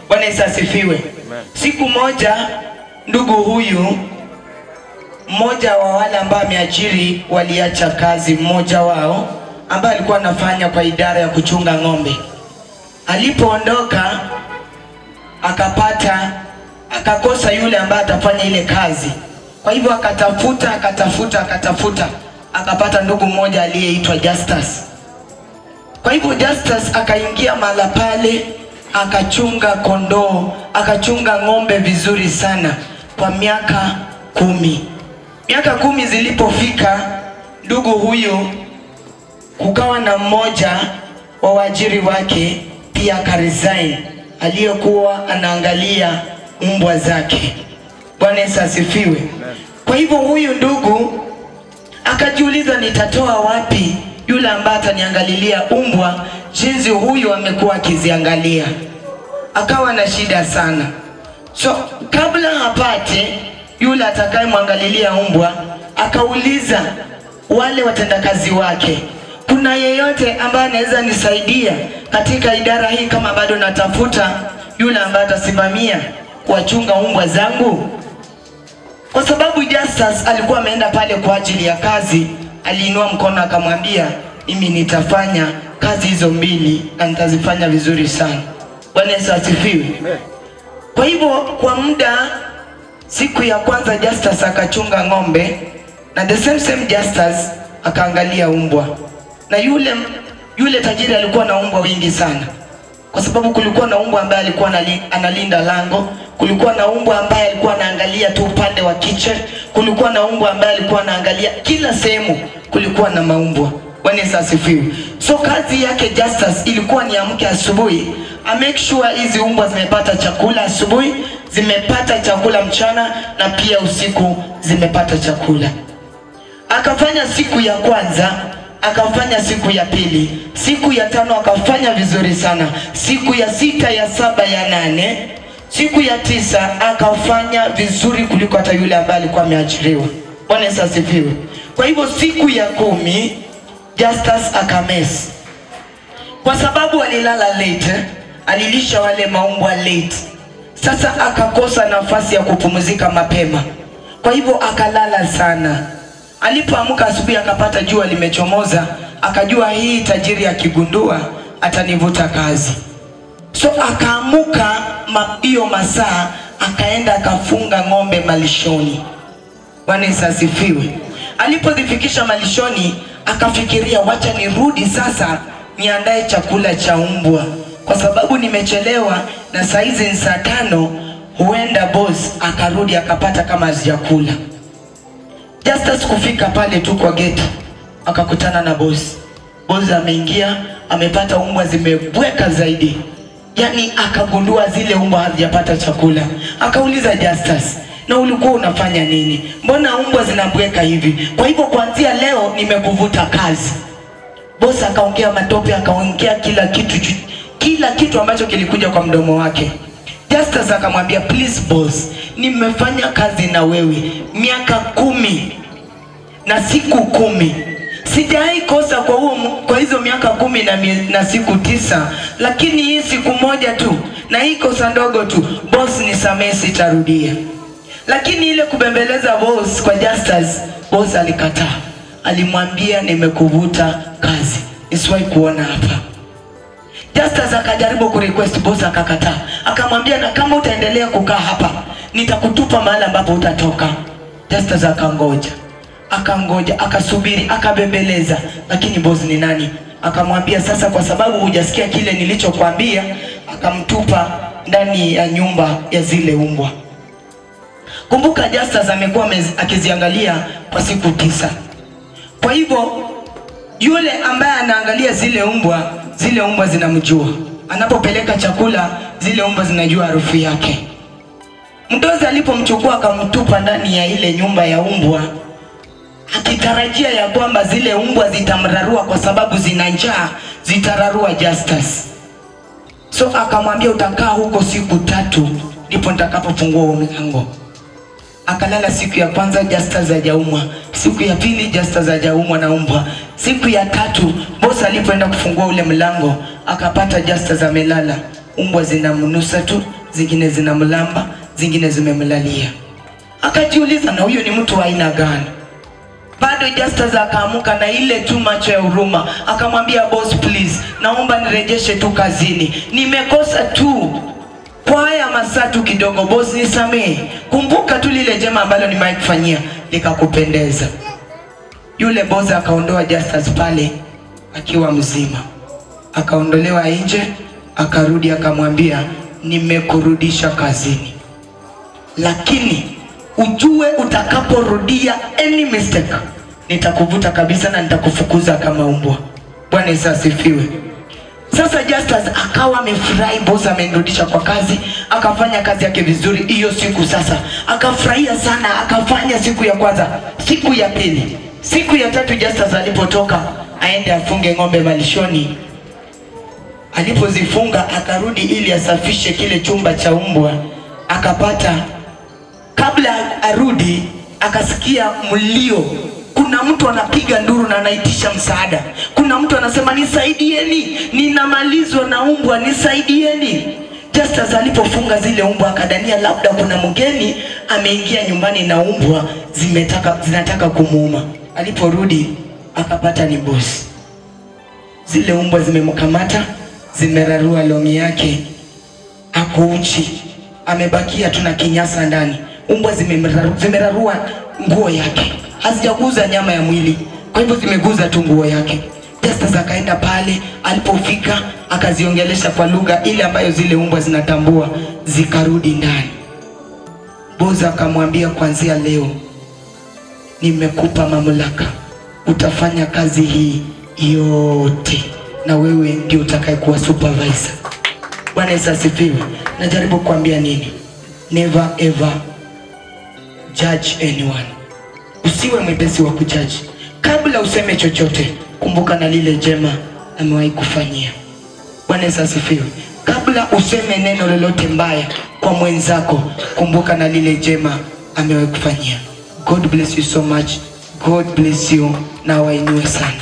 Bwana Yesu asifiwe. Siku moja ndugu huyu, mmoja wa wale ambao ameajiri waliacha kazi, mmoja wao ambaye alikuwa anafanya kwa idara ya kuchunga ng'ombe. Alipoondoka akakosa yule ambaye atafanya ile kazi. Kwa hivyo akatafuta, akatafuta, akatafuta, akapata ndugu mmoja aliyeitwa Justus. Kwa hivyo Justus akaingia mahala pale, akachunga kondoo, akachunga ng'ombe vizuri sana kwa miaka 10. Miaka 10 zilipofika, ndugu huyu kukawa na mmoja wa waajiri wake pia akaresign, aliyekuwa anaangalia mbwa zake. Bwana Yesu asifiwe. Kwa hivyo huyu ndugu akajiuliza, nitatoa wapi yule ambaye ataniangalilia umbwa jinsi huyu amekuwa akiziangalia? Akawa na shida sana. So kabla hapate yule atakayemwangalilia umbwa, akauliza wale watendakazi wake, kuna yeyote ambaye anaweza nisaidia katika idara hii kama bado natafuta yule ambaye atasimamia kuwachunga umbwa zangu? Kwa sababu Justus alikuwa ameenda pale kwa ajili ya kazi, aliinua mkono akamwambia, mimi nitafanya kazi hizo mbili na nitazifanya vizuri sana. Bwana Yesu asifiwe. Kwa hivyo kwa muda, siku ya kwanza Justus akachunga ng'ombe, na the same Justus akaangalia umbwa. Na yule tajiri alikuwa na umbwa wingi sana, kwa sababu kulikuwa na umbwa ambaye alikuwa analinda lango, kulikuwa na umbwa ambaye alikuwa anaangalia tu upande wa kitchen, kulikuwa na umbwa ambaye alikuwa anaangalia kila sehemu, kulikuwa na maumbwa. Bwana Yesu asifiwe. So kazi yake Justus ilikuwa ni amke asubuhi, a make sure hizi umbwa zimepata chakula asubuhi, zimepata chakula mchana, na pia usiku zimepata chakula. Akafanya siku ya kwanza, akafanya siku ya pili, siku ya 5 akafanya vizuri sana, siku ya 6, ya 7, ya 8, siku ya 9 akafanya vizuri kuliko hata yule ambaye alikuwa ameajiriwa. Bwana Yesu asifiwe. Kwa hivyo siku ya 10 Justus akames. Kwa sababu alilala late, alilisha wale maumbwa late. Sasa akakosa nafasi ya kupumzika mapema. Kwa hivyo akalala sana. Alipoamka asubuhi akapata jua limechomoza, akajua hii tajiri akigundua atanivuta kazi. So akaamuka hiyo masaa, akaenda akafunga ng'ombe malishoni. Bwana Yesu asifiwe. Alipozifikisha malishoni, akafikiria, wacha nirudi sasa niandae chakula cha umbwa, kwa sababu nimechelewa na saizi ni saa 5, huenda boss akarudi akapata kama hazijakula. Justus kufika pale tu kwa gate, akakutana na boss. Boss ameingia, amepata umbwa zimebweka zaidi. Yani akagundua zile umbwa hazijapata chakula. Akauliza Justus, na ulikuwa unafanya nini? Mbona umbwa zinabweka hivi? Kwa hivyo kuanzia leo nimekuvuta kazi. Boss akaongea matope, akaongea kila kitu, kila kitu ambacho kilikuja kwa mdomo wake. Justus akamwambia, please boss, nimefanya kazi na wewe miaka 10 na siku 10. Sijawahi kosa kwa hizo miaka 10 na siku 9, lakini hii siku moja tu na hii kosa ndogo tu, boss nisamehe, sitarudia. Lakini ile kubembeleza boss kwa Justus, boss alikataa. Alimwambia, nimekuvuta kazi, nisiwahi kuona hapa. Justus akajaribu kurequest, boss akakataa. Akamwambia, na kama utaendelea kukaa hapa, nitakutupa mahali ambapo utatoka. Justus akangoja, akangoja, akasubiri, akabembeleza, lakini boss ni nani? Akamwambia, sasa kwa sababu hujasikia kile nilichokuambia, akamtupa ndani ya nyumba ya zile umbwa. Kumbuka Justus amekuwa akiziangalia kwa siku 9. Kwa hivyo yule ambaye anaangalia zile umbwa, zile umbwa zinamjua. Anapopeleka chakula, zile umbwa zinajua harufu yake. Mdozi alipomchukua akamtupa ndani ya ile nyumba ya umbwa, akitarajia ya kwamba zile umbwa zitamrarua kwa sababu zina njaa, zitararua Justus. So akamwambia utakaa huko siku 3 ndipo nitakapofungua huo mlango. Akalala siku ya kwanza, Justus hajaumwa. Siku ya pili Justus hajaumwa na umbwa. Siku ya 3 boss alipoenda kufungua ule mlango akapata Justus amelala. Umbwa zinamnusa tu, zingine zinamlamba, zingine zimemlalia. Akajiuliza, na huyu ni mtu wa aina gani? Bado Justus akaamuka na ile tu macho ya huruma, akamwambia boss, please, naomba nirejeshe tu kazini. Nimekosa tu kwa haya masaa tu kidogo, boss nisamehe. Kumbuka tu lile jema ambalo nimewahi kufanyia likakupendeza. Yule boss akaondoa Justus pale akiwa mzima. Akaondolewa nje, akarudi akamwambia, nimekurudisha kazini, lakini ujue utakaporudia any mistake nitakuvuta kabisa na nitakufukuza kama umbwa. Bwana Yesu asifiwe. Sasa Justus akawa amefurahi, boss amenirudisha kwa kazi, akafanya kazi yake vizuri hiyo siku. Sasa akafurahia sana, akafanya siku ya kwanza, siku ya pili, siku ya tatu. Justus alipotoka aende afunge ng'ombe malishoni, alipozifunga akarudi ili asafishe kile chumba cha umbwa, akapata, kabla arudi akasikia mlio. Kuna mtu anapiga nduru na anaitisha msaada. Kuna mtu anasema nisaidieni, ninamalizwa na umbwa, nisaidieni. Justus alipofunga zile umbwa akadania labda kuna mgeni ameingia nyumbani na umbwa zinataka kumuuma. Aliporudi akapata ni boss. Zile umbwa zimemkamata, zimerarua longi yake, ako uchi, amebakia tu na kinyasa ndani. Umbwa zimerarua nguo yake, hazijaguza nyama ya mwili, kwa hivyo zimeguza tu nguo yake. Justus akaenda pale, alipofika akaziongelesha kwa lugha ile ambayo zile umbwa zinatambua, zikarudi ndani. Boss akamwambia, kuanzia leo nimekupa mamlaka, utafanya kazi hii yote na wewe ndio utakayekuwa supervisor. Bwana Yesu asifiwe. Najaribu kuambia nini? Never ever judge anyone. Usiwe mwepesi wa kujudge. Kabla useme chochote, kumbuka na lile jema amewahi kufanyia. Bwana Yesu asifiwe. Kabla useme neno lolote mbaya kwa mwenzako, kumbuka na lile jema amewahi kufanyia. God bless you so much. God bless you na wainue sana.